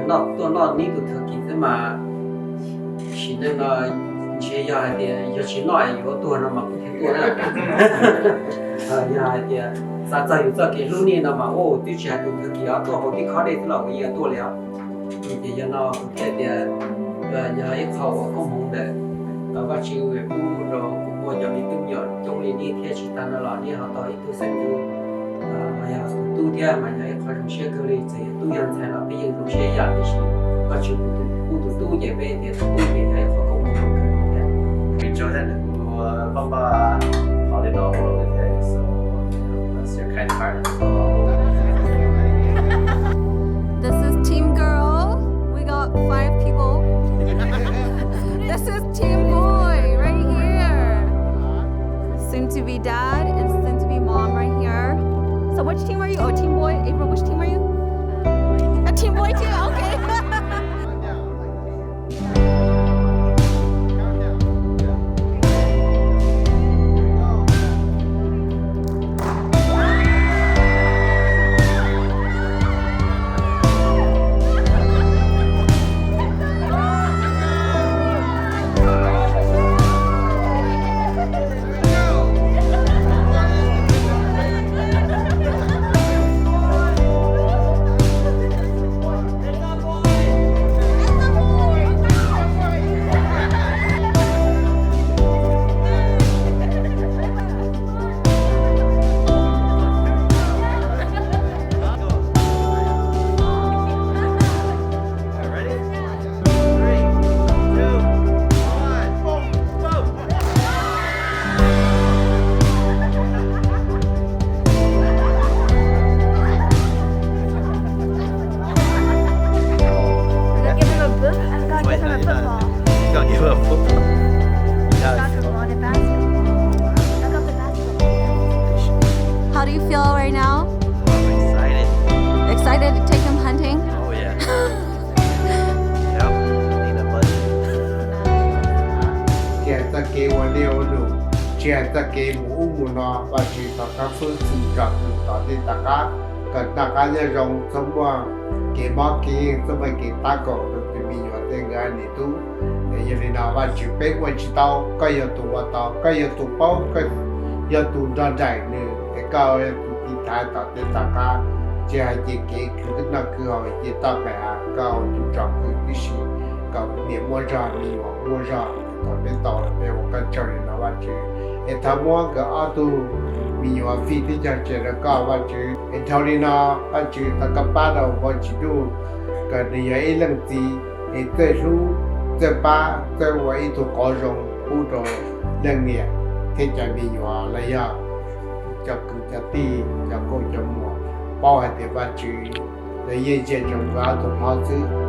Noj tuaj noj neb tus thawj kis xwb mas, sim neej no ntshe yog hais tias yog tsis noj yuav tuag no mas kuv thiaj tuaj na. Yog hais tias xav txog yus txoj kev hlub nej no mas, ua twb tsis hais tus thawj kis ob tuaj hauv tib khob dej xwb los kuv yeej tuaj li os. Ces yog no kuv thiaj tias yog ib qho uas koob hmoov ntawm Vajtswv uas pub rau kuv ua cov me tub me nyuam coob li nej thiab tsis tas no los nej ho tau ib tug xeeb ntxwv los yog tus tub thiab mas yog ib qho zoo siab kawg li. Txawm yog tub yog ntxhais los peb yeej zoo siab ib yam, tiam sis Vajtswv kuj tus tub ces peb tias tus tub ces yog ib qho koob hmoov zoo kawg li thiab. Peb tso thiab nws kuv pab pab qhov li no ua li thiab, so that's your kind of heart. This is team girl. We got five people. This is team boy right here. Soon to be dad and soon to be mom right here. So which team are you? Oh, team boy. April, which team are you? A team boy too? Okay. Gotta give him a book. I gotta give him a football. Gotta give him a football. He got the ball. I got the basketball. How do you feel right now? I'm excited. Excited to take him hunting? Oh, yeah. Yep. Need a buddy. Tsis hais txoj kev ua liaj ua nus, tsis hais txoj kev mus ub mus no, Vajtswv thov qab fwb txwm tsom kwm tom tej tom qab kom noj qab nyob zoo, txhob muaj kev mob kev nkeeg, txhob muaj kev tab kaum rau tus me nyuam tej nkawd niam tub. Yog li no Vajtswv peb ua tsis tau, koj yog tus ua tau, koj yog tus paub, koj yog tus nrog nraim nws, es koj yog tus tiv thaiv tom tej tom qab. Tsis hais ces kev khwv noj khwv haus ces toj nqaim hav, koj ua tus tsom kwm tib si kom niam muaj zog me nyuam muaj zog. Thaum peb tau los peb ua koj tsaug li no Vajtswv, es thov muab nkawd ob tug me nyuam fij teb chaws tsev rau koj Vajtswv. Es dhau li no Vajtswv thov koj pab rau Npauj Tsis Duj kom nws yog ib leej txiv es txawj hlub, txawj pab, txawj ua ib tug qauv zoo pub rau leej niam thiab cov me nyuam los yog cov kwv cov tij cov nkauj cov muam paub hais tias Vajtswv lawv yeej ntsia ntsoov nkawd ob tug hlob xwb.